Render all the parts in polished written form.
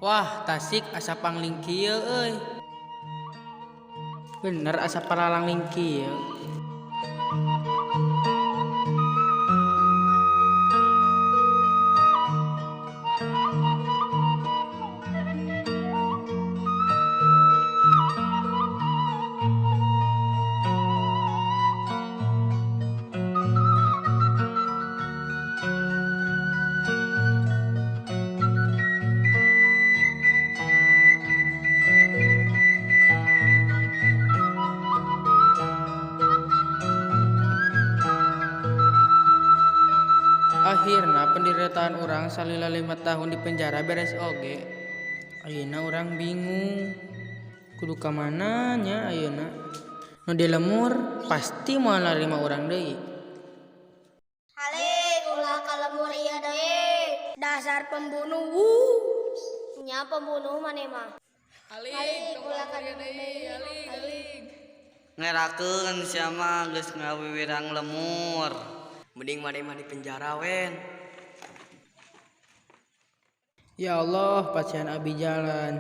Wah, Tasik asa pangling kieu euy. Bener asa paralangling kieu. Akhirna penderitaan urang salila 5 tahun di penjara beres oge. Ayeuna urang bingung. Kudu ka mana nya ayeuna? Nu di lemur pasti moal narima urang deui. Halik ulah ka lemur ieu deui. Dasar pembunuh. Nya pembunuh maneh mah. Halik ulah ka lemur deui. Halik, halik. Ngerakeun sia mah geus ngawiwirang lemur. Mending maneh mah di penjara wen. Ya Allah, pasihan abi jalan.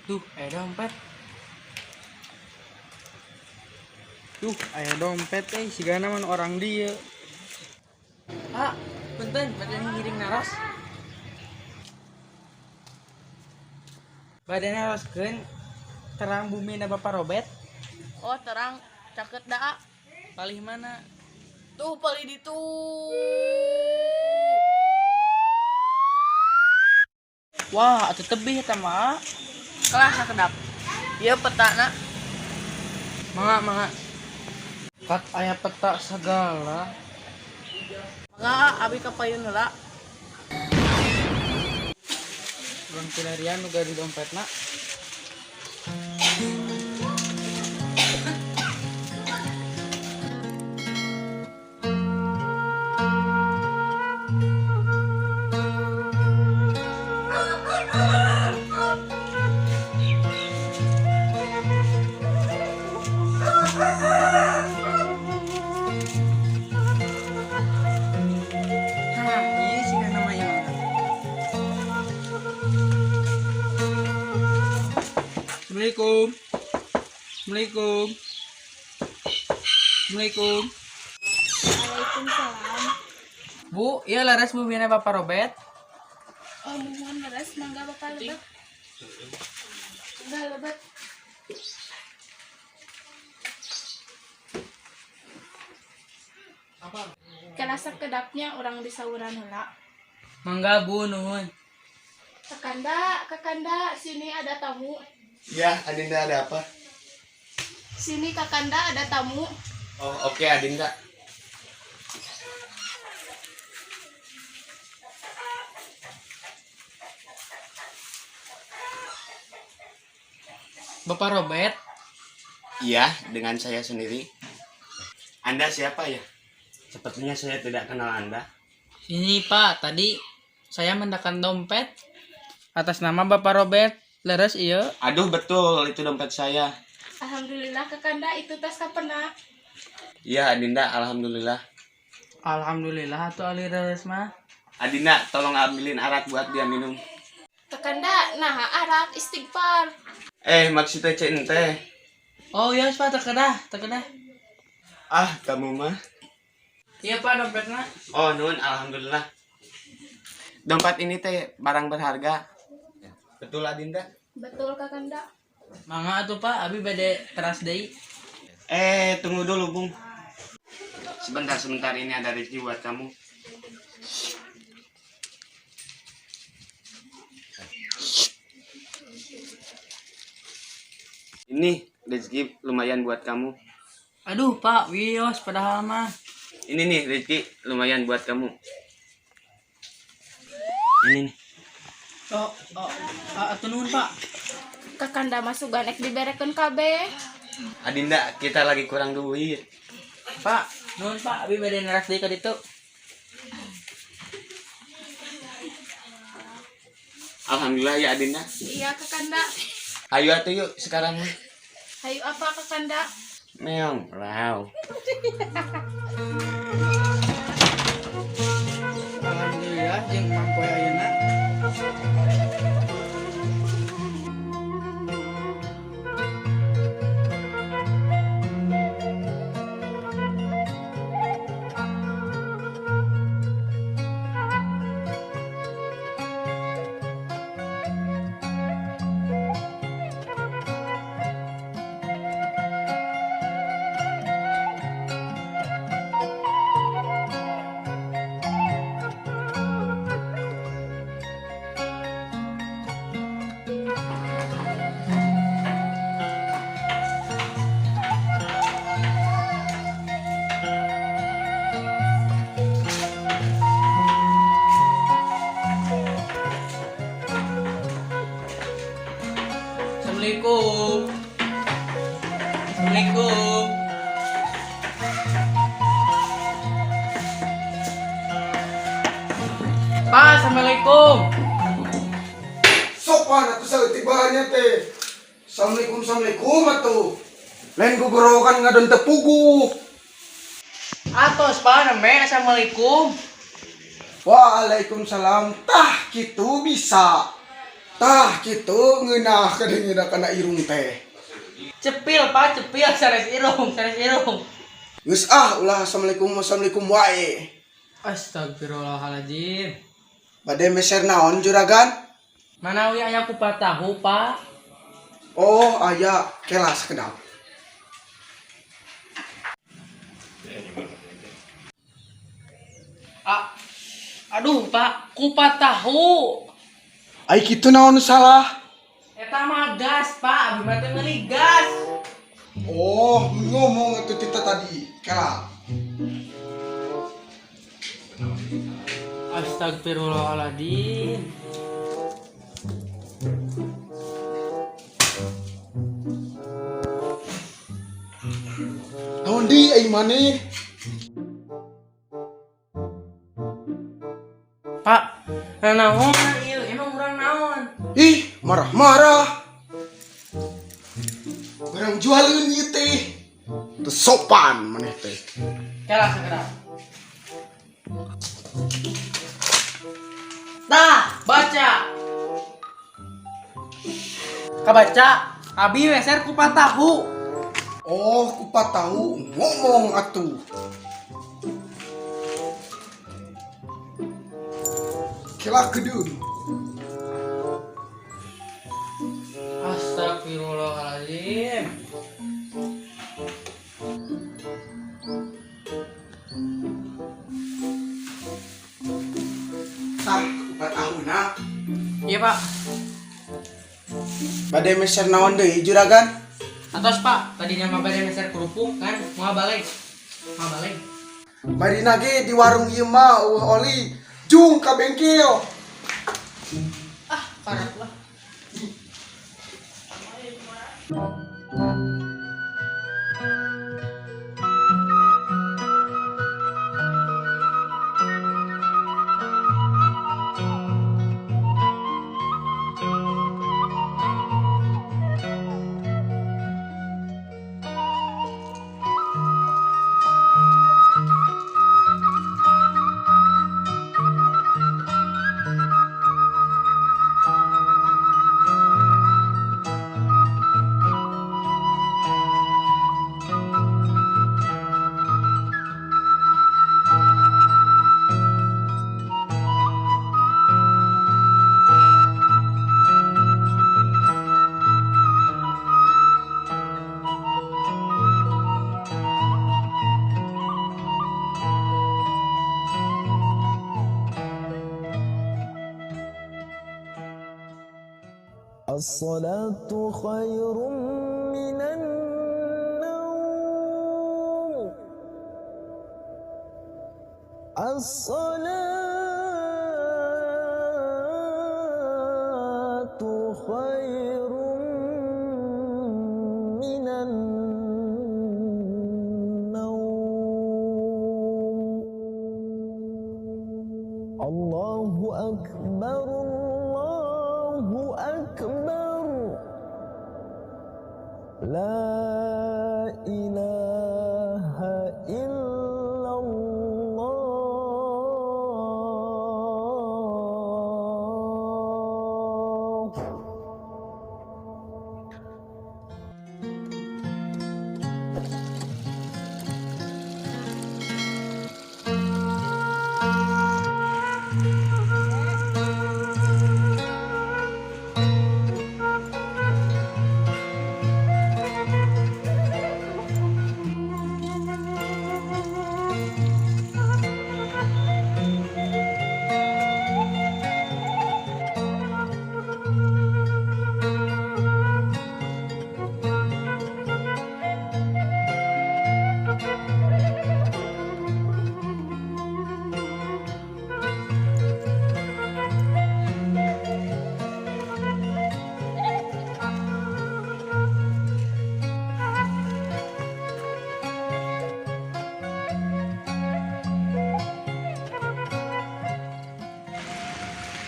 Duh, aya dompet. Duh, aya dompet euy, sigana mah nu orang dieu. Ah, punten, bade ngiring naros. Bade naroskeun terang bumina Bapak Robert. Oh, terang caket daa. Palih mana? Tuh palih ditu. Wah, atuh tebih eta mah. Kelah sakedap. Ieu petana. Mangga, mangga. Kat aya peta segala. Mangga abi ka payun heula. Urang pilarian nu gaduh dompetna. Hah, ieu sigana mah ieu. Assalamualaikum. Assalamualaikum. Assalamualaikum. Waalaikumsalam. Bu, ieu leres bumina Bapak Robert. Oh, muhun leres, mangga Bapak lebet. Mangga lebet. Kela sakedapnya urang disauran heula. Mangga Bu, nuhun. Kakanda, Kakanda, sini ada tamu. Ya, Adinda ada apa? Sini Kakanda ada tamu. Oh, oke Adinda. Bapak Robert, Iya, dengan saya sendiri. Anda siapa ya? Sepertinya saya tidak kenal Anda. Ini Pak, tadi saya mendakan dompet atas nama Bapak Robert. Leres ieu. Aduh, betul, itu dompet saya. Alhamdulillah Kakanda itu tas kapena. Iya, Adinda, alhamdulillah. Alhamdulillah atuh ali leres mah. Adinda, tolong ambilin arak buat dia minum. Kakanda, nah arak istighfar. Eh, maksudnya cente. Oh iya, Pak, terkedah, terkedah. Ah, kamu mah. Iya Pak, dompetnya. Oh, nun, alhamdulillah. Dompet ini teh barang berharga. Betul, Adinda? Betul Kakanda. Mangga atuh Pak, abi bade teras deui. Eh, tunggu dulu, Bung. Sebentar, sebentar, ini ada rezeki buat kamu. Ini rezeki lumayan buat kamu. Aduh Pak, wios padahal mah. Ini nih rezeki lumayan buat kamu. Ini nih. Oh, oh, atuh nuhun Pak. Kakanda masuk ganek diberekeun kabeh. Adinda, kita lagi kurang duit. Pak, nuhun Pak, abi bade neras deui ka ditu. Alhamdulillah ya Adinda. Iya Kakanda. Ayo atuh yuk sekarang mah. Hayu apa Kakanda? Meong, wow. Alhamdulillah jeung mampoe ayeuna. Assalamualaikum. Assalamualaikum. Pak, assalamualaikum. Sopan atuh saeutik bahannya teh. Assalamualaikum, assalamualaikum atuh. Lain gugorowokan ngadon teu puguh. Atos Pak, nembe assalamualaikum. Waalaikumsalam. Tah kitu bisa. Tah kitu ngeunah kadengena kana irung teh. Cepil, Pak, cepil sanes irung, sanes irung. Geus ah, ulah assalamualaikum assalamualaikum wae. Astagfirullahaladzim. Bade meser naon, juragan? Manawi aya kupat tahu, Pak? Oh, aya, kela sakedap. Ah, aduh, Pak, kupat tahu. Ai kitu naon nu salah? Eta mah gas, Pak. Abi mah teh meuli gas. Oh, ngomong atuh tita tadi. Kela. Astagfirullahaladzim. Naon di ai maneh? Pak, naon ieu? Emang urang naon? Ih, marah-marah. Barang jualeun ieu teh. Teu sopan maneh teh. Kela segera. Tah, baca. Kabaca, abi meser kupat tahu. Oh, kupat tahu ngomong atuh. Kela kedeung. Astagfirullahaladzim. Tah, kupat tahuna. Iya, Pak. Bade meser naon deui, juragan? Atos, Pak, tadinya mah bade meser kerupuk kan, mau balik. Mau balik. Bari nage di warung ieu mah euweuh oli. Jung ka bengkel. Ah, karet lah. الصلاة خير من النوم. الصلاة خير من النوم. الله أكبر، الله أكبر، لا إله إلا الله.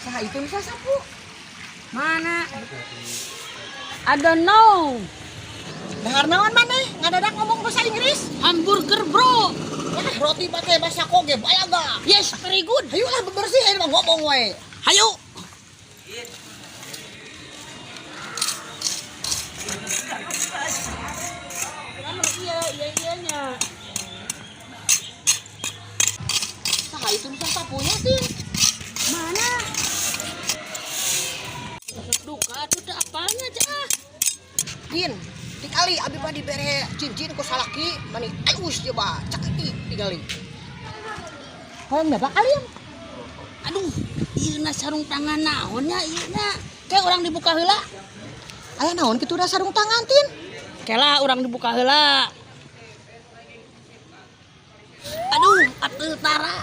Saha itu nu sasapu? Mana? I don't know. Dahar naon maneh? Ngadadak ngomong bahasa Inggris? Hamburger, bro. Wah, roti pake masako ge balaga. Yes, very good. Hayu lah bebersih ayeuna mah ngomong wae. Hayu. Iya, iya, iya nya. Saha itu nu sapunya sih? Mana? Duka atuh teu apalnya ah. Din, tingali abi mah dibere cincin ku salaki mani alus coba caketik tingali. Hoyong dapat kalian? Aduh, ieu na sarung tangan naon nya ieu na. Kayak urang dibuka heula. Aya naon kitu da sarung tangan tin? Kela urang dibuka heula. Aduh, atuh tara.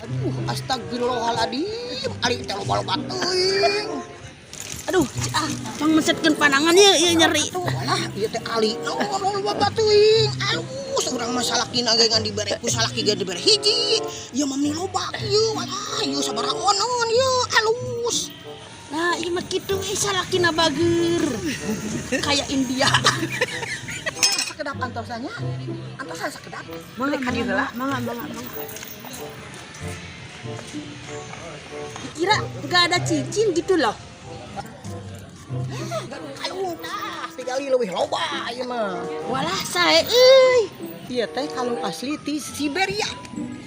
Aduh, astagfirullahaladzim, ari teh loba-loba teuing. Aduh, ah, tong mesetkeun panangan ieu ieu nyeri. Tuh, alah, ieu teh ali naon loba teuing. Alus urang mah salakina ge ngan dibere ku salaki ge dibere hiji. Ieu mah meni loba kieu, walah, ieu sabaraha onon ieu alus. Nah, ieu mah kitu we salakina bager. Kayak India. Sakedap antosannya. Antosan sakedap. Mangga ka dieu heula, mangga mangga mangga. Dikira nggak ada cincin gitu loh. Kalung tah, tingali leuwih loba ieu mah. Walah sae euy. Ieu teh kalung asli ti Siberia.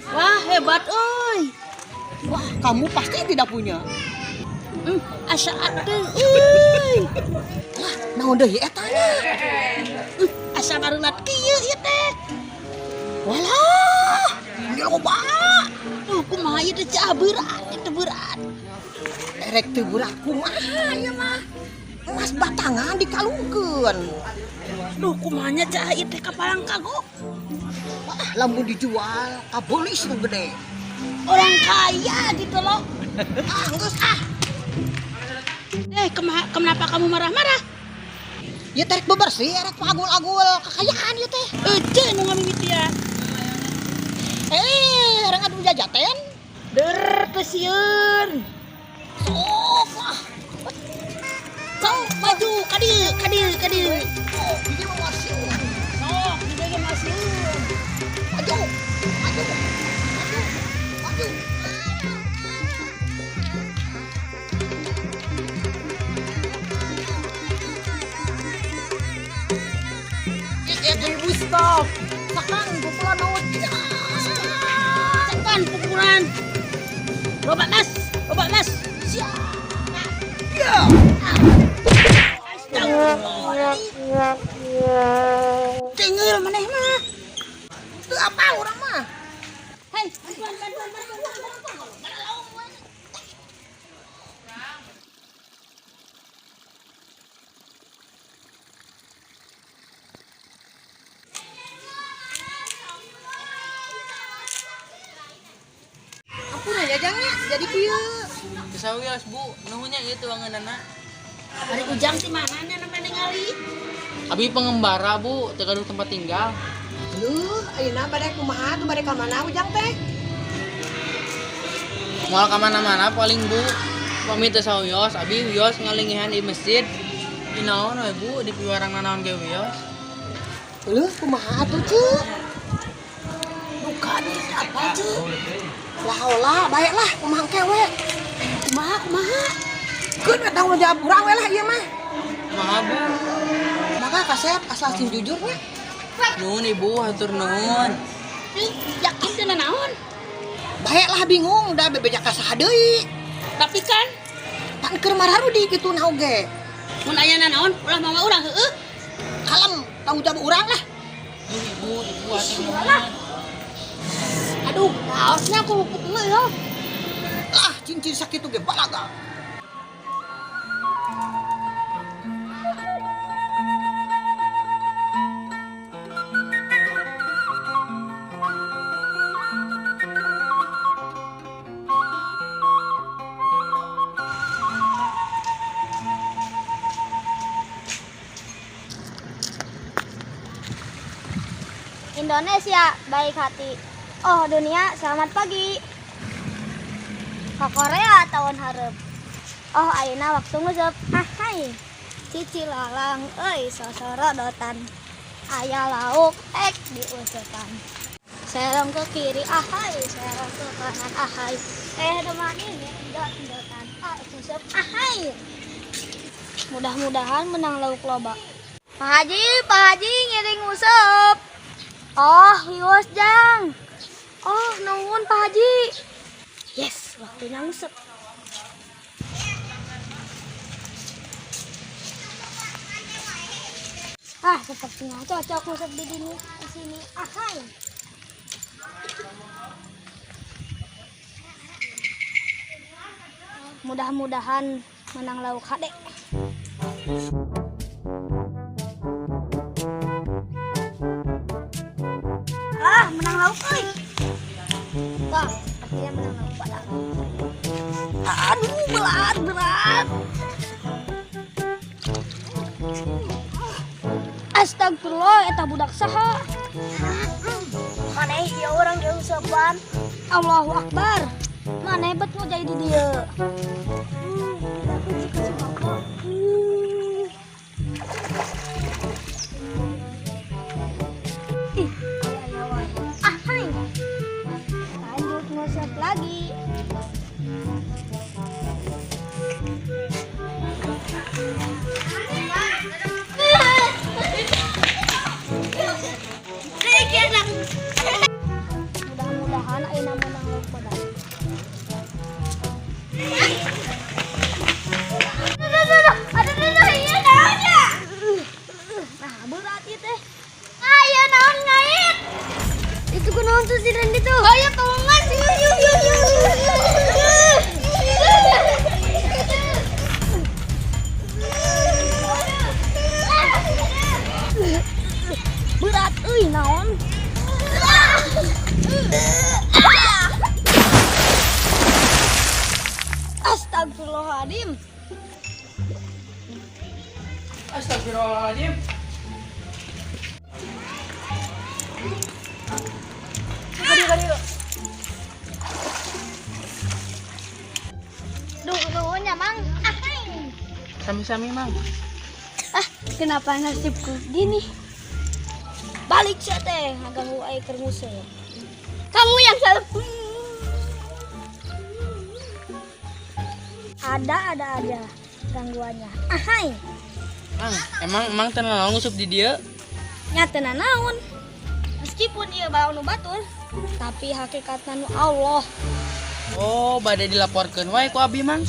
Wah, hebat euy. Wah, kamu pasti tidak punya. Asa atuh euy. Lah, naon deui eta nya? Asa barulat kieu ieu teh. Walah, ini loba. Duh, kumaha ieu teh cah berat, itu berat. Erek teu berat kumaha ieu mah. Emas batangan dikalungkeun. Duh, kumaha nya cah ieu teh kapalang kagok. Wah, lamun dijual kabelis nu gede. Orang kaya gitu loh. Ah, geus ah. Kenapa kamu marah-marah? Ya tarik bebersih, erek agul-agul kekayaan ieu teh. Ece nu ngamimitian. Erek adu jajaten. Der teu sieun. Sok lah. Sok maju ka dieu, ka dieu, ka dieu. Oh, ini mah masih. Sok, di dieu mah sieun. Maju, maju, maju, maju. Ibu stop. Tekan pukulan maut. Tekan pukulan. Robak mas, robak mas. Siap. Ya. Astagfirullahaladzim. Tinggal maneh mah. Itu apa orang mah? Hei, bantuan, bantuan, bantuan, bantuan. Ampun aja jangnya, jadi kieu. Kesawios Bu, nuhunnya ieu tuangeunana. Ari Ujang ti mana nya nembe ningali? Abi pengembara Bu, teu gaduh tempat tinggal. Luh, ayeuna bade kumaha tuh bade ka mana Ujang teh? Moal ka mana-mana paling Bu. Pamit teu sawios, abi wios ngalingihan di masjid. Di naon we Bu, di piwarang nanaon ge wios. Luh, kumaha atuh ceu? Bukan apa ceu? Lah olah, baiklah kumaha kewe. Kumaha kumaha? Keun we tanggung jawab urang we lah ieu mah. Kumaha Bu? Maka kasep asal sing jujurnya. Nuhun Ibu, hatur nuhun. Ih, yakin teu nanaon? Baiklah bingung da bebeja ka saha deui. Tapi kan Pan keur mararudi kitu na oge. mun aya nanaon ulah mawa urang heueuh. Kalem, tanggung jawab urang lah. Duh Ibu, Ibu hatur nuhun. Aduh, kaosnya aku pukul ya. Lah, cincin sakitu ge balaga. Indonesia baik hati. Oh dunia, selamat pagi. Ke Korea tahun hareup. Oh ayeuna waktu nguseup. Ah hai. Cici lalang euy sosorodotan. Aya lauk ek diuseupan. Serong ke kiri ahai, serong ke kanan ahai. Demani endot-endotan. Ah useup ahai. Mudah-mudahan menang lauk loba. Pak Haji ngiring nguseup. Oh, wios jang. Oh, nuhun Pak Haji. Yes, waktunya nguseup. Ah, sepertinya cocok nguseup di sini. Di sini. Ahai. Mudah-mudahan menang lauk hade. Ah, menang lauk euy. Wah, sepertinya menang lauk pada. Aduh, berat, berat. Astagfirullah, eta budak saha? Maneh ieu urang diuseupan. Allahu Akbar. Maneh bet ngojay di dieu. Kita kunci ke si bapak. Ih, aya wae. Ah, hai. Lanjut nguseup lagi. Mudah-mudahan ayeuna menang lauk badak. Aduh, iya naon ya? Nah, berat ieu teh. Ah, iya naon ngait. Itu kunaon tuh si Randy tuh? Ayo tolongan. Yuk, yuk, yuk, yuk. Berat euy naon? Astagfirullahaladzim. Astagfirullahaladzim. Duh, nuhun ya, Mang. Ah, Sami-sami, Mang. ah, kenapa nasibku gini? Balik sia teh ngaganggu aing keur nguseup. Kamu yang salah. Ada aja gangguannya. Ahai, Mang, emang Mang teu nanaon nguseup di dieu? nya teu nanaon. Meskipun ieu balau nu batur, tapi hakikatna nu Allah. Oh, bade dilaporkeun wae ku abi, Mang.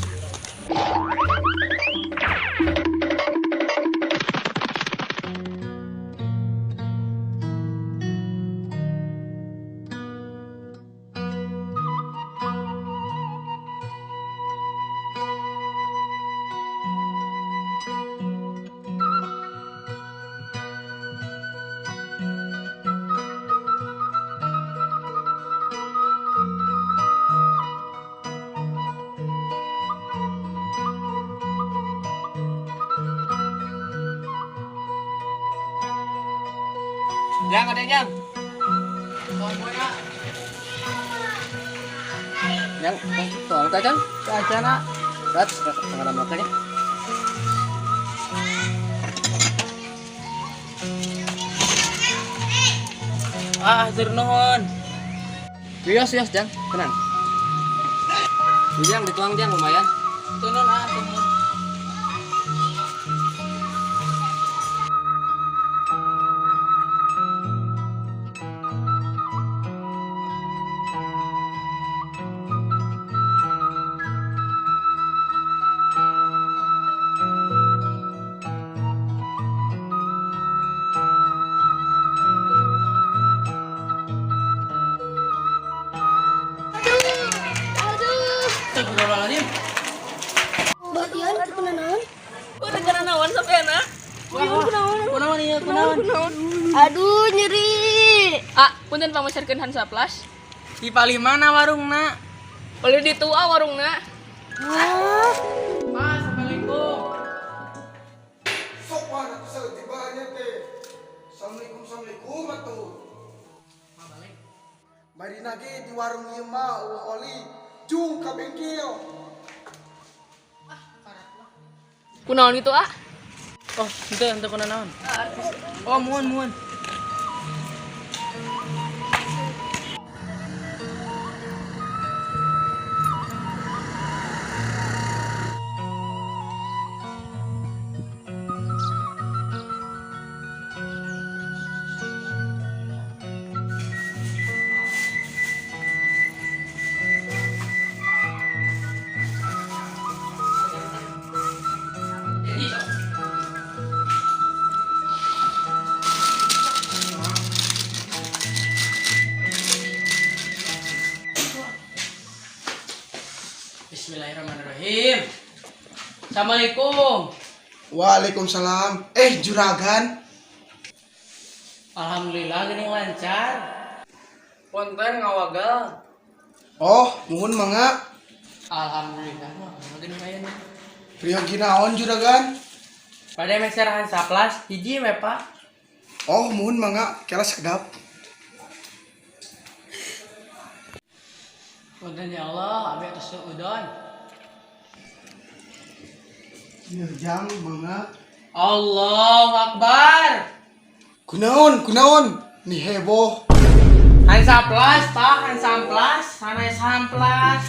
Jang, ada jang. Jang, tolong tak jang? Aja nak. Rat, setengah makanya. Ah, hatur nuhun. Wios, wios, jang, tenang. Jang, dituang jang lumayan. Tunun ah, tunun. Aduh, Astagfirullahaladzim. bagian kunaon? Udah kena naon sampean ah? Kunaon ieu, kunaon? Aduh, nyeri. Ah, punten pamasarkeun Hansaplast. Di palih mana warungna? Boleh ditu ah warungna. Ah, Pak, Assalamualaikum. Sok mana tuh tibanya teh. Assalamualaikum Assalamualaikum atuh. Mari nage di warung ieu mah eueuh oli. Jung ka bengkel. Kunaon itu ah? Oh, henteu kunaon. Oh, muhun muhun. Bismillahirrahmanirrahim. Assalamualaikum. Waalaikumsalam. Juragan. Alhamdulillah geuning lancar. Punten ngawagel. Oh, muhun mangga. Alhamdulillah mah geuning ayeuna. Priyogi naon juragan? Pada meser Hansaplast hiji we, Pak. Oh, muhun mangga, kela sekedap. Punten ya Allah, abi atos udon. Ieu jang mangga. Allahu Akbar. Kunaon, kunaon? Nih heboh. Hansaplast, Pak, Hansaplast, sanes Hamplas.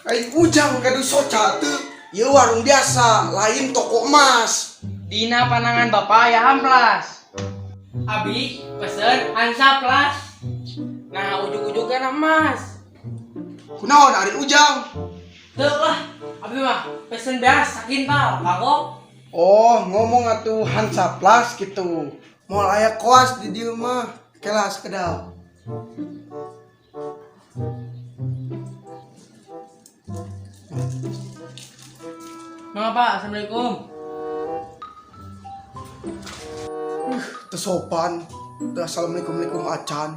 Ai ujang gaduh soca teu. Ieu warung biasa, lain toko emas. Dina panangan Bapak ya Hamplas. Abi pesen Hansaplast. Nah, ujug-ujugna emas. Kunaon ari ujang? Teu lah, abi mah pesen beas sakintal, kagok. Oh, ngomong atuh Hansaplast gitu. Moal aya koas di dieu mah. Kela sekedap. Mangga Pak, Assalamualaikum. Teu sopan. Teu assalamualaikum alaikum acan.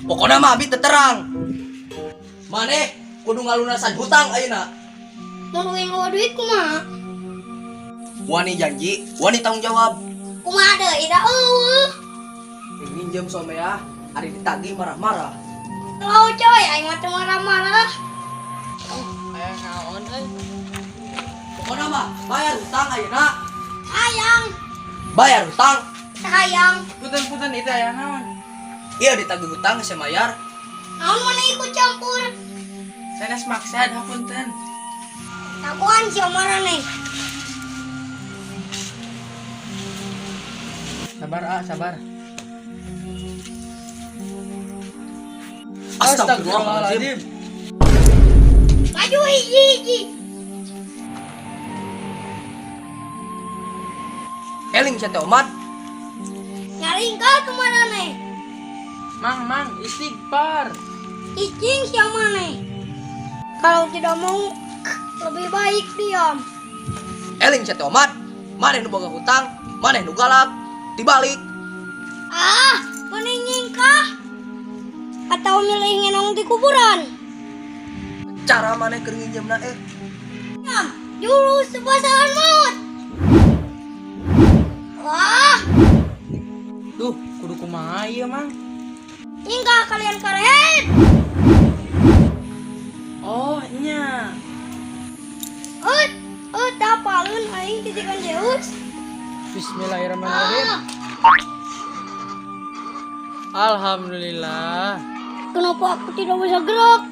Pokoknya mah abi teu terang. Maneh kudu ngalunasan hutang ayeuna. Mun uing eueuh duit kumaha? Wani janji, wani tanggung jawab. Kumaha deui da eueuh. Minjem somea, ari ditagih marah-marah. Lau coy, aing mah teu marah-marah. Aya naon euy? Pokoknya mah bayar hutang ayeuna. Hayang, Bayar hutang. hayang. Punten-punten itu aya naon? Iya ditagih hutang saya bayar. Naon mana ikut campur? Sanes maksad hapunten. Takuan si nih. Sabar ah, sabar. Astagfirullahaladzim. Maju hiji-hiji. Eling sia teh omat. Nyaringkal kemana nih? Mang, mang, istighfar. Cicing siapa nih? Kalau tidak mau, lebih baik diam. Eling sia teh omat. Maneh nu boga hutang, maneh nu galak, dibalik. Ah, mending nyingkah atau milih ngenong di kuburan? Cara maneh keur nginjemna Ya, jurus pasangan maut. Wah, Duh, kudu kumaha ieu, Mang? nyingkah kalian karet. Oh, nya. Ut, ut, apalun aing titikan Zeus. Bismillahirrahmanirrahim. Ah, Alhamdulillah. kenapa aku tidak bisa gerak?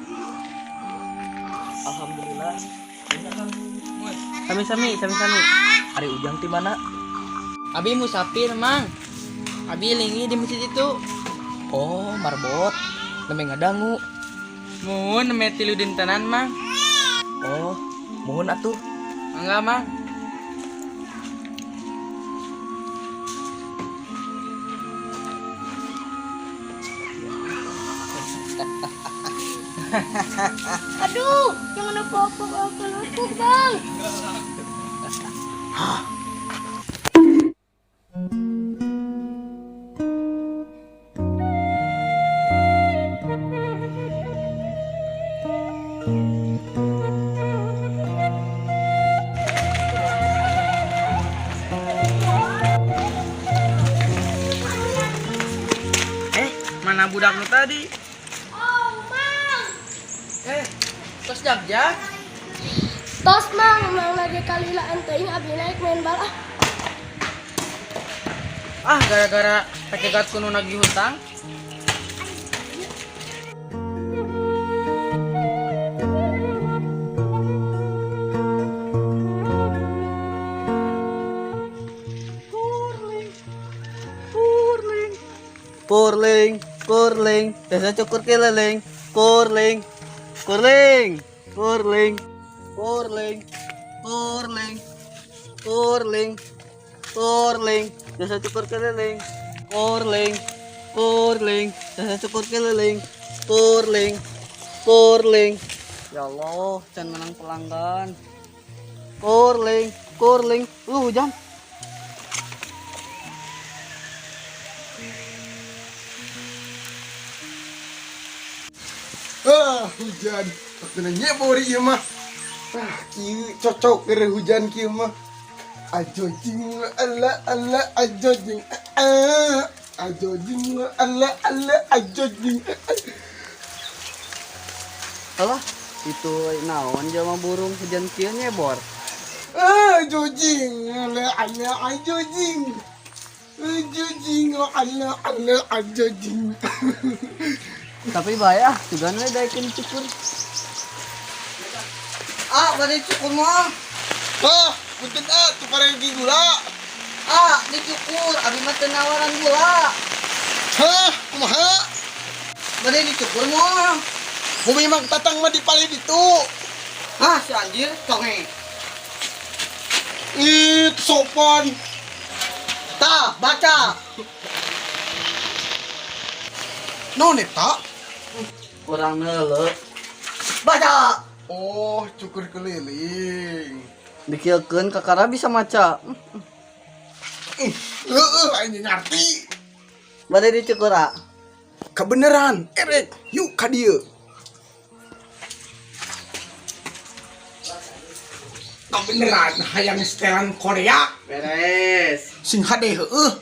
Alhamdulillah. Sami-sami, sami-sami. Ari ujang ti mana? Abi musafir, Mang. Abi lingi di masjid itu. Oh, marbot. Nembe ngadangu. Muhun nembe 3 dintenan, Mang. Oh, muhun atuh. Mangga, Mang. Aduh, jangan apa-apa aku, Bang. Mana budak nu tadi? Oh, Mang. Tos jag-jag. Tos, Mang, Mang lagi kalilaan teuing abi naik main bal ah. Ah, gara-gara pacegat kuno nagih hutang. Kurling, kurling, desa cukur keliling. Kurling, kurling, kurling, kurling, kurling, kurling, kurling, desa cukur keliling. Kurling, kurling, desa cukur keliling. Kurling, kurling. Ya Allah, can menang pelanggan. Kurling, kurling, lu hujan. Ah, hujan. Waktu nyebori ieu mah. Ah, kieu cocok keur hujan kieu mah. Ajo jing ala ala ajo jing ah. Ajo jing ala ala ajo jing. Alah, itu naon jama burung hujan kieu nyebor. Ah, ajo jing ala ala ajo jing. Ajo jing ala ala ajo jing. Tapi bae ah, sugan we daekeun cukur. Ah, bade cukur mah. Ah, punten ah, tuh paragi gula. Ah, dicukur, abi mah teu nawaran gula. Hah, kumaha? Bade dicukur mah. Bumi Mang Tatang mah di paling itu. Ah, si anjir, conge. Ih, sopan. Tah, baca. Non eta? Kurang neuleuh. Baca. Oh, cukur keliling. Dikieukeun kakara bisa maca. Heeh, aing ngerti. Bade dicukur ah. Kebeneran, erek, yuk ka dieu. Kebeneran hayang setelan Korea. Beres. Sing hade heueuh.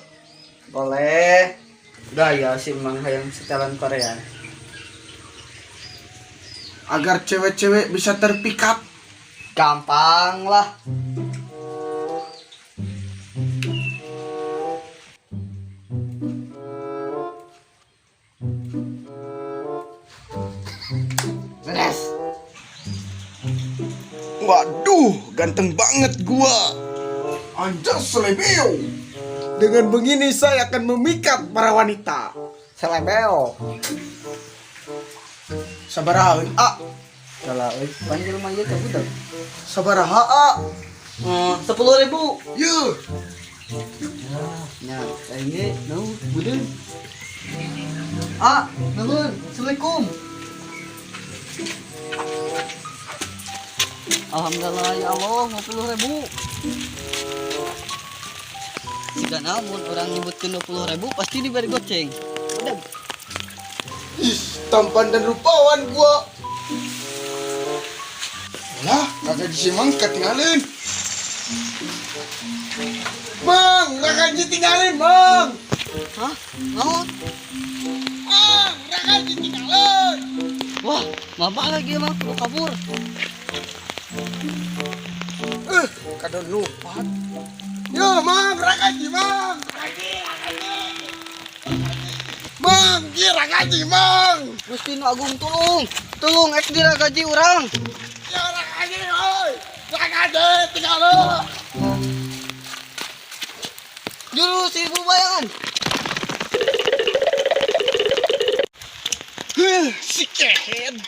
Boleh. Gaya si Mang hayang setelan Korea. Agar cewek-cewek bisa terpikat. Gampang lah. Beres. Waduh, ganteng banget gua. Anjas selebeo. Dengan begini saya akan memikat para wanita. Selebeo. Sabaraha ah, Salah, euy. Panggil mah ieu teh budak. Sabaraha ah. 10.000. Yuh, Nya, aing ge nu budeun. Ah, nuhun. Assalamualaikum. Alhamdulillah ya Allah, 50.000. Jika namun orang nyebutkeun 20.000 pasti diberi goceng. Udah. Ih, tampan dan rupawan gua. Lah, kagak disimang ketinggalan. Bang, rakaji tinggalin, Bang. Hah? Naon? Bang, rakaji tinggalin. Wah, mabah lagi emang kudu kabur. Kadon lupa. Yo, Mang, rakaji, Mang. Rakaji, rakaji. Mang, ki rakaji, Mang. Gusti Nu Agung tulung. Tulung ek diragaji urang. Yo, rakaji, oi. Rakaji, tinggalin. Juru 1.000 bayangan. Huh, si kehed.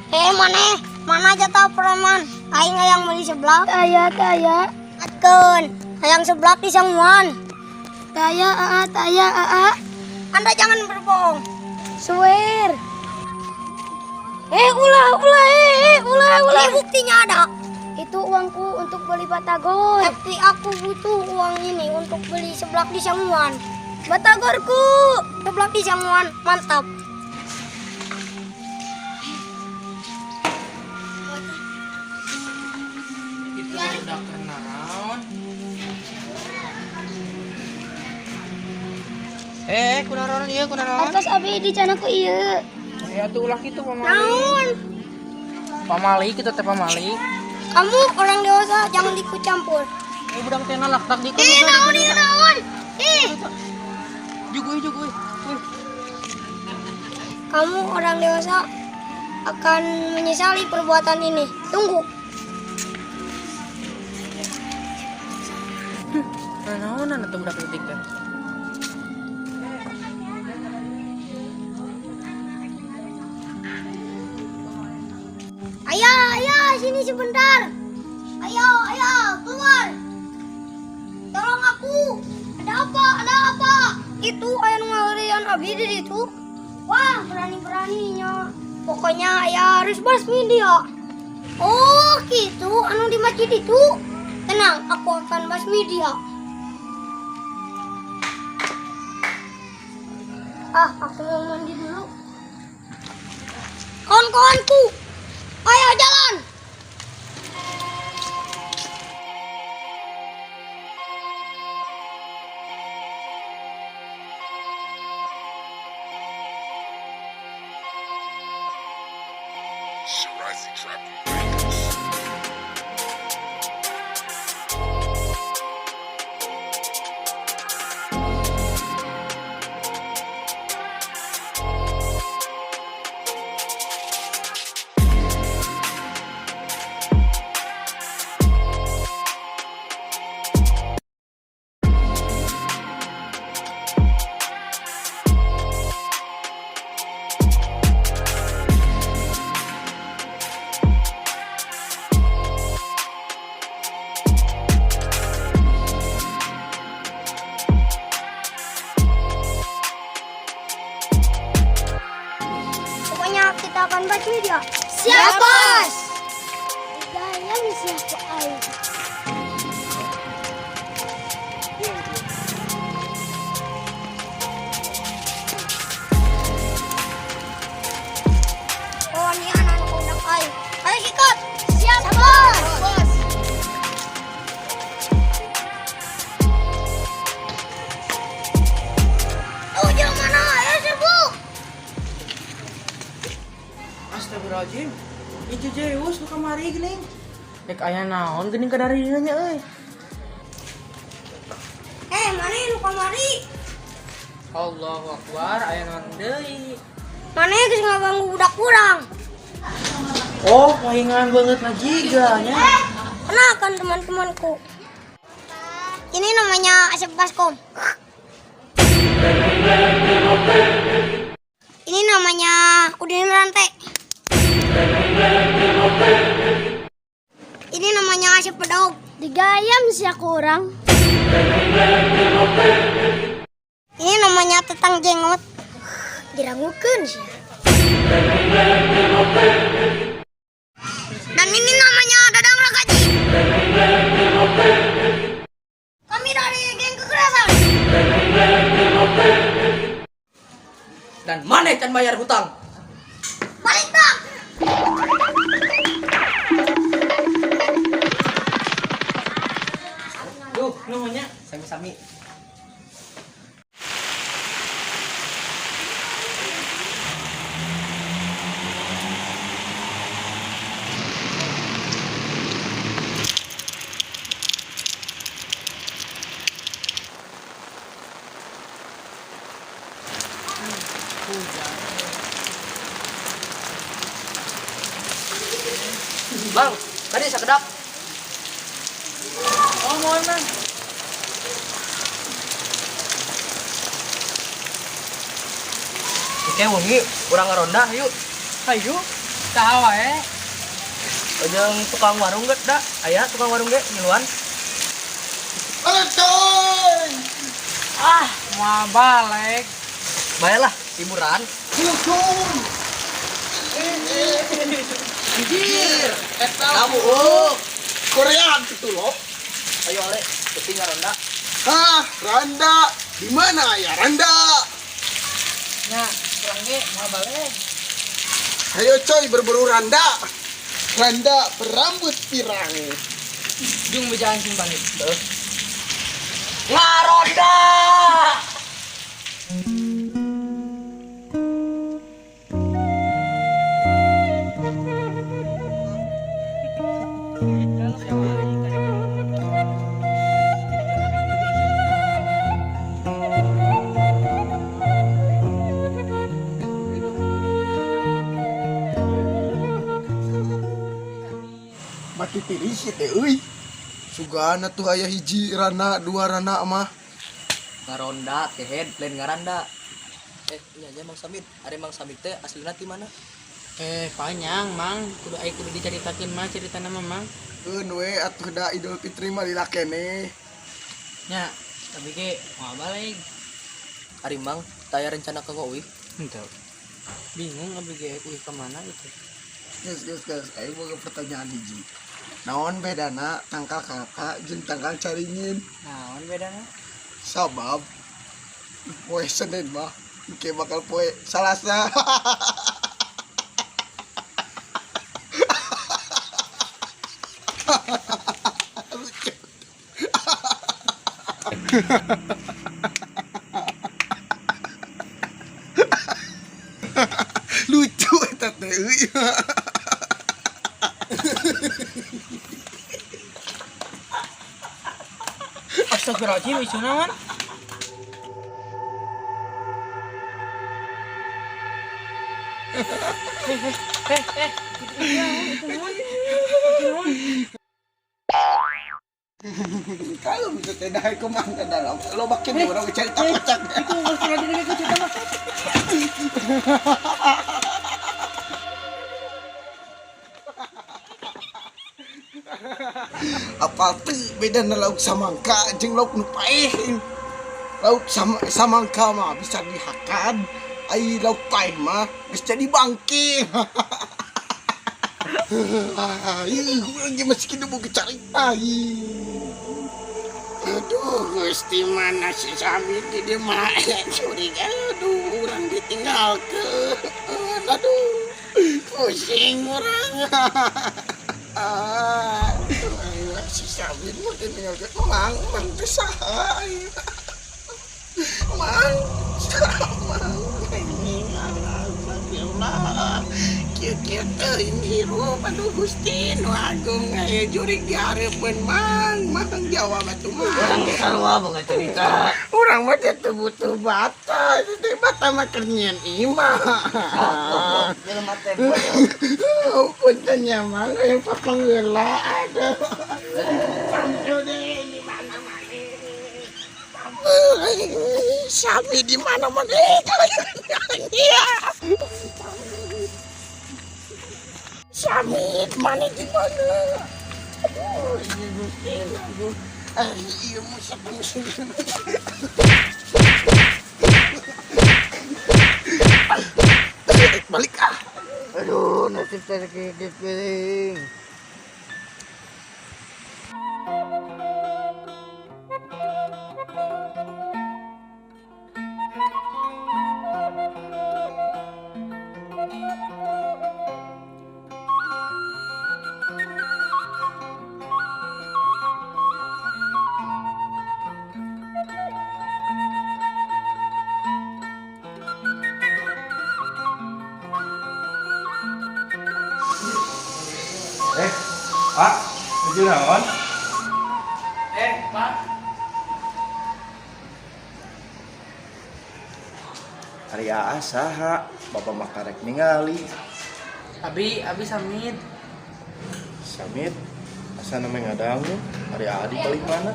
Eh, mana? Mana jatah preman? Aing hayang beli seblak. Aya, aya. Atkeun. Hayang seblak di sanguan. Taya, aa, taya, aa. Anda jangan berbohong. Swear. Eh, ulah, ulah, ulah, ulah. Ini buktinya ada. Itu uangku untuk beli batagor. Tapi aku butuh uang ini untuk beli seblak di sanguan. Batagorku. Seblak di sanguan, mantap. Itu udah naraon. Eh, kunaraon ieu kunaraon. Atas abi di canaku ieu. Ya tuh ulah kitu pamali. Naon? Pamali kita teh pamali. Kamu orang dewasa jangan ikut campur. Eh budak teh nalak tak di Ih, naon ieu naon? Ih, Juguy juguy. Wih. Kamu orang dewasa akan menyesali perbuatan ini. Tunggu. Naonan atuh budak leutik teh. Ayah, ayah, sini sebentar. Ayo, ayo, keluar. Tolong aku. Ada apa? Ada apa? Itu aya nu ngaheureyan abi di ditu. Wah, berani-beraninya. Pokoknya ayah harus basmi dia. Oh, gitu. Anu di masjid itu. Tenang, aku akan basmi dia. Ah, aku mau mandi dulu. Kawan-kawanku, ayo jalan. Pokoknya kita akan basmi dia. Siap, Bos. Gayam siapa aing. Oh, ini anak udah aing. Ayo sikat. Siap, Bos. Oh, jangan mana? Ayo serbu. Astagfirullahaladzim. Itu Zeus nu kamari geuning. Rek aya naon geuning kadarieu nya euy. Eh, mana nu kamari? Allahu Akbar, aya naon deui. Mana geus ngaganggu budak kurang. Oh, pahingan banget mah jiga nya. Kenalkan teman-temanku. Ini namanya Asep Baskom. Ini namanya Udin Rantai. Ini namanya Asep Pedog. Digayam sih aku orang. Ini namanya Tetang Jenggot. Dirangukeun sih. Dan ini namanya Dadang Ragaji. Kami dari geng kekerasan. Dan maneh can bayar hutang. Balik tak? Duh, nuhun nya. Sami-sami. Bang, tadi sakedap. Oh, mohon Bang. Oke, wengi urang ngaronda yuk. Hayu. Saha wae. Jeung tukang warung ge da, aya tukang warung ge ngiluan. Aduh, coy. Ah, moal balik. Bae lah, hiburan. Aduh, coy. Anjir, eta buuk. Korea gitu loh. Ayo ale, penting ngaronda. Hah, Randa. Di mana ya Randa? Nya, urang ge moal balik. Ayo coy berburu Randa. Randa berambut pirang. Jung bejaan sing balik. Ngaronda. Tiris ieu teh euy. Sugana tuh aya hiji rana, dua rana mah. Ngaronda kehed lain ngaranda. Nya nya Mang Samit. Ari Mang Samit teh aslina ti mana? Panjang, Mang. Kudu aya kudu dicaritakeun mah ceritana mah, Mang. Keun we atuh da Idul Fitri mah lila keneh. Nya, tapi ge moal balik. Ari Mang taya rencana ka uih? Henteu. Bingung abi ge uih ka mana gitu. Geus geus geus, aing boga pertanyaan hiji. Naon bedana tangkal kalapa jeung tangkal caringin? Naon bedana? Sabab poe Senin mah engke bakal poe Salasa. Lucu. Lucu eta teh euy. Astagfirullahaladzim, isu naon? Kalau bisa teh daek kumaha dalam loba kene urang cerita kocak. Itu harus ada dari cerita mah. Apal teu bedana lauk samangka jeung lauk nu paeh. Lauk samangka mah bisa dihakan, ai lauk paeh mah geus jadi bangke. Ih, urang ge masih kena boga carita. Aduh, Gusti mana si Samit di dieu mah curiga. Aduh, urang ditinggalkeun. Aduh, pusing urang. Ayo, si Samit mah ditinggalkeun. Mang, mang teh saha? Mang, saha mang? Astagfirullah. Kieu-kieu teuing hirup, aduh Gusti nu agung aya jurig di hareupeun mang, mang jawab atuh mang. Urang ge sarua boga cerita. Urang mah teh teu butuh bata, itu teh bata mah keur nyieun imah. Jelema teh. Punten nya mang, aya papangeula aduh. Sampai deh di mana mana. Sami di mana mana. Iya. Samit mana di mana? Aduh, ini Gusti, aduh. Iya musak musak. Balik ah. Aduh, nasib terkikis piring. Pak, nuju naon? Pak. Ari aa saha? Bapak mah karek ningali. Abi, abi Samit. Samit? Asa nama ngadangu? Ari aa di paling mana?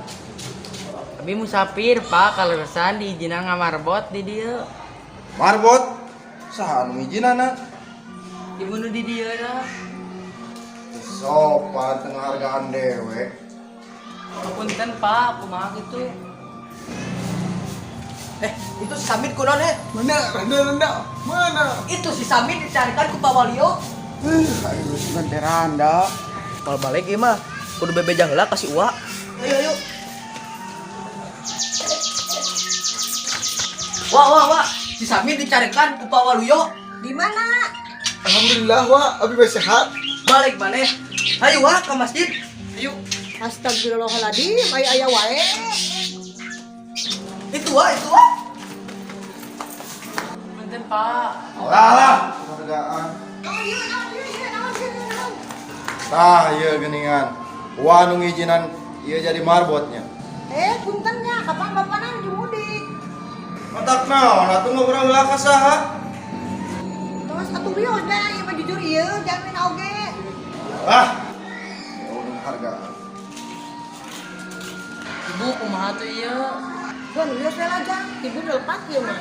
Abi musafir, Pak, kaleresan diizinan ngamarbot di dieu. Marbot? Saha anu ngijinana? Ibu nu di dieu dah. Sopan penghargaan dewe. Punten, Pak, kumaha gitu? Itu si Samit kunaon he? Mana? Randa, randa. Mana? Itu si Samit dicarikan ku Pak Walio. Ayo sugan teh randa. Kalau balik ieu mah kudu bebeja heula ka si Uwa. Ayo ayo. Wah wah wah, si Samit dicarikan ku Pak Waluyo. Di mana? Alhamdulillah, Wak, abi mah sehat. Balik maneh. Ayo wah ke masjid. Ayo. Astagfirullahaladzim, aya aya wae. Itu wah, itu wah. Punten, Pak. Alah lah, penghargaan. Tah, ieu geuningan. Uwa nu ngijinan ieu jadi marbotnya. Punten nya, kapan bapakna nuju mudik? Otak naon atuh ngobrol heula ka saha? Tos atuh rios dah, ieu mah jujur ieu jamin oge. Ah. Penghargaan. Ibu kumaha tuh ieu? Bon, geus we lah, Jang. Ibu lepat ieu mah.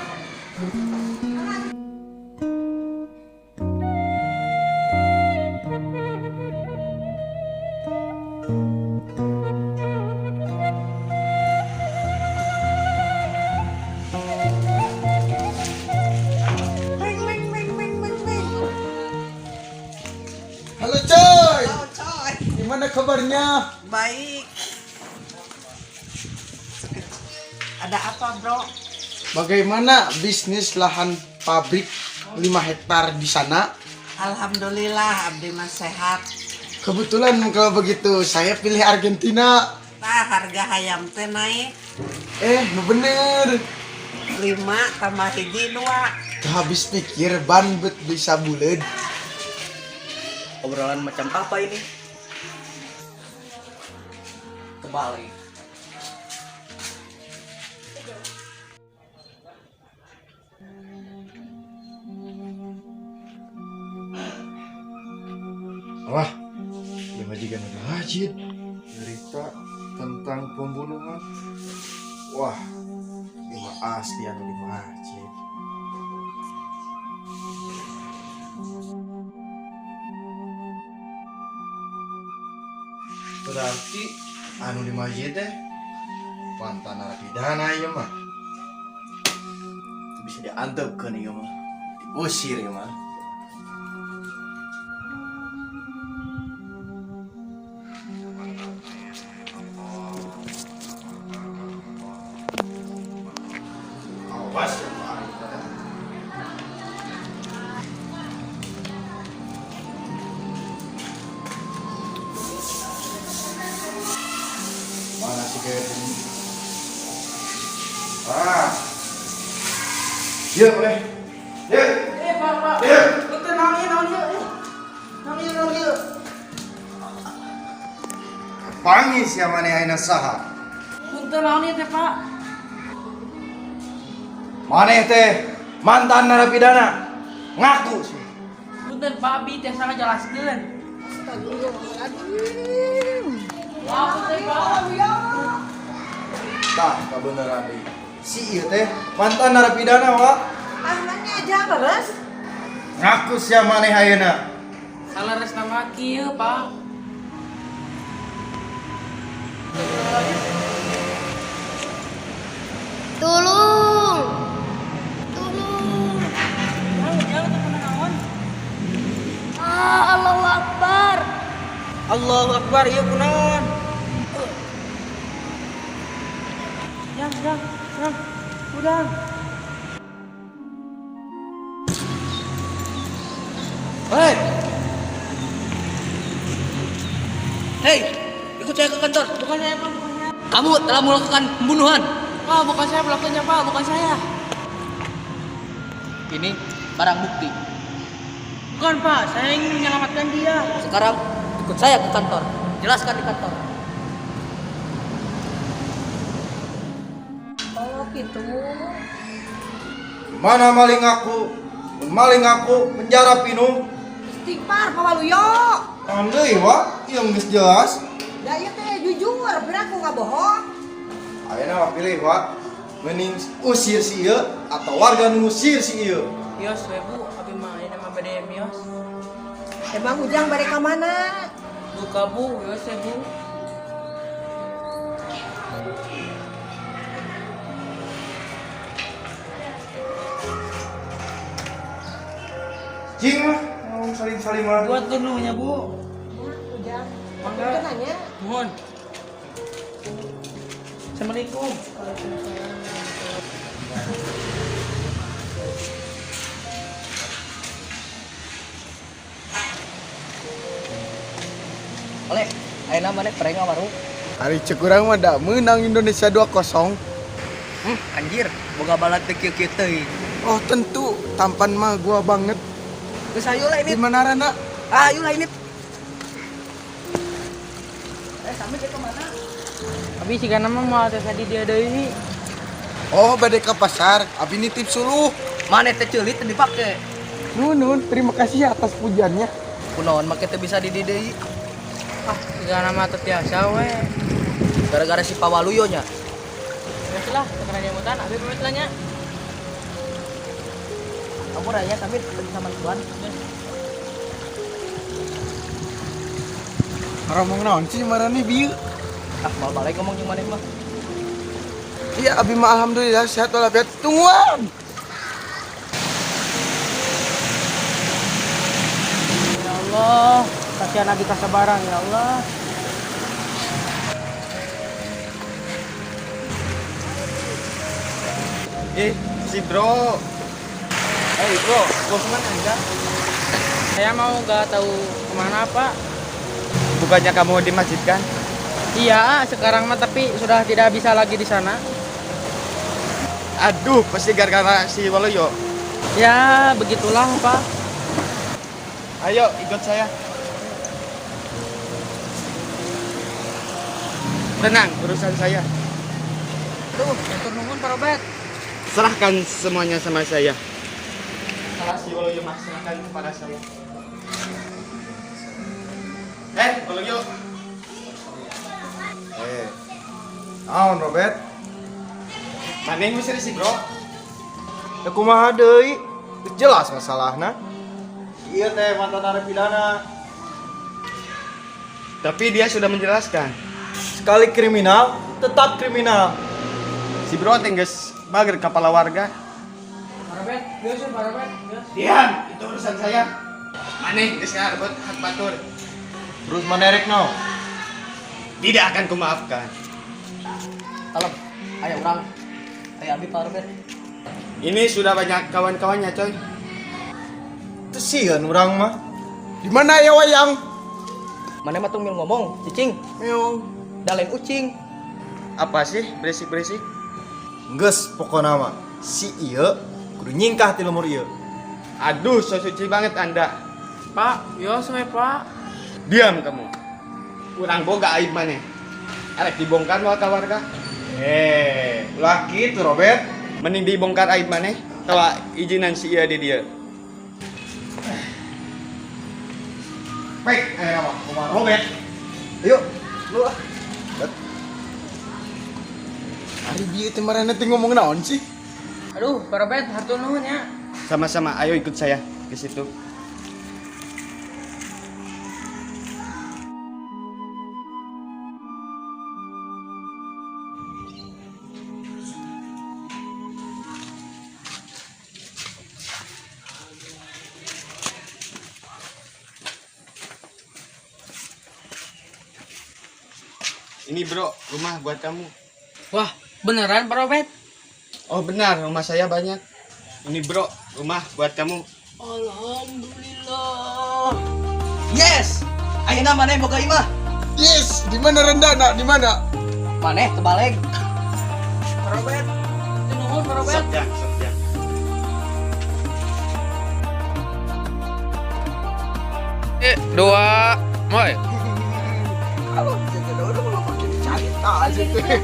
Meng meng meng meng meng meng. Halo coy. Halo coy. Gimana kabarnya? Baik. Ada apa, Bro? Bagaimana bisnis lahan pabrik 5 hektar di sana? Alhamdulillah abdi mah sehat. Kebetulan kalau begitu saya pilih Argentina. Nah, harga hayam teh naik. Eh, nu bener. 5 tambah 1 2. Habis pikir ban bet bisa buleud. Obrolan macam apa ini? Kebalik. Wah, ya majikan udah wajib. Berita tentang pembunuhan. Wah, ini mah asli anu di masjid. Berarti anu di masjid teh mantan narapidana ieu mah. Itu bisa diantepkeun ieu mah. Diusir ieu mah. Awas ya Pak Aing teh. Mana sih Kevin? Ah. Iya boleh. Iya. Eh, Pak, Pak. Iya. Itu naon ieu, naon ieu? Naon ieu, naon ieu? Pangis ya maneh ayeuna saha? Punten naon ieu teh, Pak? Maneh teh mantan narapidana. Ngaku sih. Punten Pak, abi teh salah jelaskeun. Wah, punten Pak. Tah, kabeneran deui. Si ieu teh mantan narapidana, Wak. Ah, nanya aja beres. Ngaku sia maneh ayeuna. Salah res nama kieu, Pak. Tulung. Tulung. Jangan, jangan tuh naon. Ah, Allahu Akbar. Allahu Akbar, ieu kunaon? Yang, yang, yang. Udah. Hei. Hei, ikut saya ke kantor. Bukan saya, Pak, bukan saya. Kamu telah melakukan pembunuhan. Pak, bukan saya pelakunya, Pak, bukan saya. Ini barang bukti. Bukan, Pak, saya ingin menyelamatkan dia. Sekarang ikut saya ke kantor. Jelaskan di kantor. Oh, gitu. Mana maling aku? Mun maling aku penjara pinuh. Istighfar, Pak Waluyo. Naon deui, Wak? Ieu geus jelas. Da ieu teh jujur, berarti aku nggak bohong. Ayeuna mah pilih, Wak. Mending usir si ieu atau warga nu ngusir si ieu. Wios we, Bu, abi mah ayeuna mah bade mios. Emang Ujang balik ke mana? Duka, Bu, wios we, Bu. Cing lah, ngomong salim-salim mah. Buat dulunya, Bu. Ujang. Mangga. Itu nanya. Mohon. Assalamualaikum. Oleh, ayeuna maneh preng warung. Ari cek urang mah da menang Indonesia 2-0. Anjir, boga balad teh kieu-kieu teuing. Oh tentu, tampan mah gua banget. Geus ayo lah ini. Di mana Rana? Ah, ayo lah ini. Eh, kami ke mana? Abi sih nama mau teh tadi dia deui. Oh, bade ke pasar. Abi nitip suluh. Maneh teh ceulit teu dipake. Nun, terima kasih atas pujiannya. Kunaon make teh bisa di deui. Ah, Segala mah teu tiasa we. Gara-gara si Pawaluyo nya. Geus lah, sekarang nyemutan abi pamit lah nya. Kamu raya Samit sama tuan. Ngomong naon sih marane bieu? Ah, mau balik ngomong jeung maneh mah. Iya, abi mah alhamdulillah sehat walafiat. Tungguan. Ya Allah, kasihan abi kasabaran ya Allah. Eh, si bro. Hey bro, bos mana Anda? Saya mau nggak tahu kemana Pak. Bukannya kamu di masjid kan? Iya, sekarang mah tapi sudah tidak bisa lagi di sana. Aduh, pasti gara-gara si Waluyo. Ya, begitulah Pak. Ayo ikut saya. Tenang, urusan saya. Tuh, atur nuhun Pak Robert. Serahkan semuanya sama saya. Salah si Waluyo mah, serahkan kepada saya. Eh, Waluyo. Eh. Naon Robert? Mana yang mesti si bro? Ya kumaha deui? Geus jelas masalahna. Iya teh mantan narapidana. Tapi dia sudah menjelaskan. Sekali kriminal, tetap kriminal. Si bro teh geus bager kepala warga. Pak Robert, biasa Pak Robert. Biasa. Diam, itu urusan saya. Maneh geus ngarebut hak batur. Terus manerek no. Tidak akan kumaafkan. Kalem. Ayo urang. Ayo abi Pak Robert. Ini sudah banyak kawan-kawannya, coy. Teu sieun urang mah. Di mana ya wayang? Maneh mah tong mil ngomong, cicing. Meong. Da lain ucing. Apa sih berisik-berisik? Geus pokona mah si ieu kudu nyingkah ti lembur ieu. Aduh, so suci banget Anda. Pak, biasa we Pak. Diam kamu. Kurang boga aib maneh. Arek dibongkar moal ka warga. Eh, ulah kitu Robert. Mending dibongkar aib maneh tawa izinan si ieu di dieu. Baik, eh mah kumaha Robert. Ayo, lu lah. Ari bieu teh marane teh ngomong naon sih? Aduh, Pak Robert, hatur nuhun ya. Sama-sama, ayo ikut saya ke situ. Ini bro, rumah buat kamu. Wah, beneran Pak Robert? Oh benar, rumah saya banyak. Ini bro, rumah buat kamu. Alhamdulillah. Yes. Ayeuna maneh boga imah. Yes, di mana rendana? Di mana? Maneh terbalik. Pak Robert, hatur nuhun Pak Robert. Sok ya, sok ya. Dua, mulai. Kalau bisa jadi orang mau pakai cerita aja teh.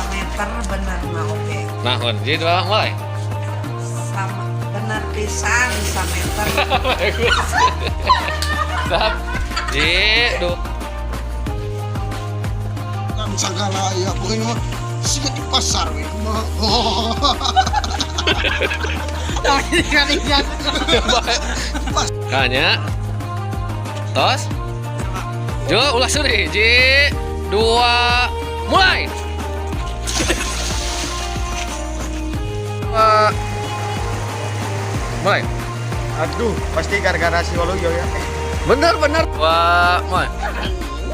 Meter bener mah oke. Nah, jadi dua, mulai. Sama bener pisan sameter. Bagus. Sap. Ji, dua. Kan segala ya pokoknya mah siga di pasar we kumaha. Kanya. Tos. Jo, ulah suri. Ji, dua, mulai. Dua. Mulai. Aduh, pasti gara-gara si Waluyo ya. Bener, bener. Dua, mulai.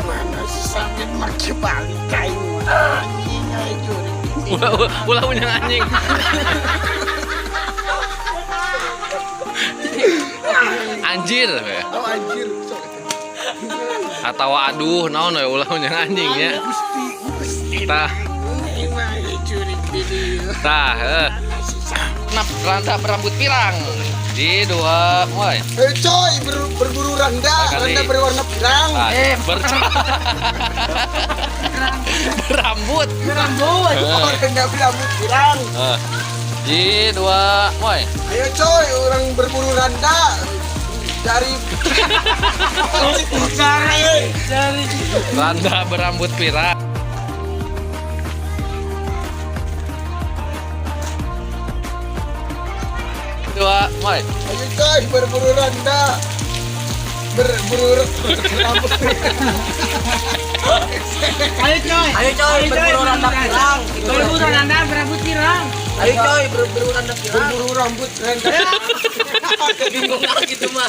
Mana si Samit make balik kayu anjing aing jurig. Ulah, ulah, ulah punya anjing. Anjir. Oh anjir. Sok. Atau aduh, naon we ulah punya anjing ya. Gusti, Gusti. Tah, Aing mah jurig di dieu. tah, eh. Si Samit Nap, randa berambut pirang. Di dua, mulai. Eh coy, berburu randa, Kali. randa berwarna pirang. Ah, berambut. Berambut. Oh, randa berambut pirang. Eh. Di dua, mulai. Ayo coy, orang berburu randa. Dari Dari Randa berambut pirang. Dua, mulai. Ayo coy, berburu randa. Berburu rambut. Ayo coy. Ayo coy, berburu randa pirang. Berburu randa berambut pirang. Ayo coy, berburu randa pirang. Berburu rambut randa. Bingung gitu mah.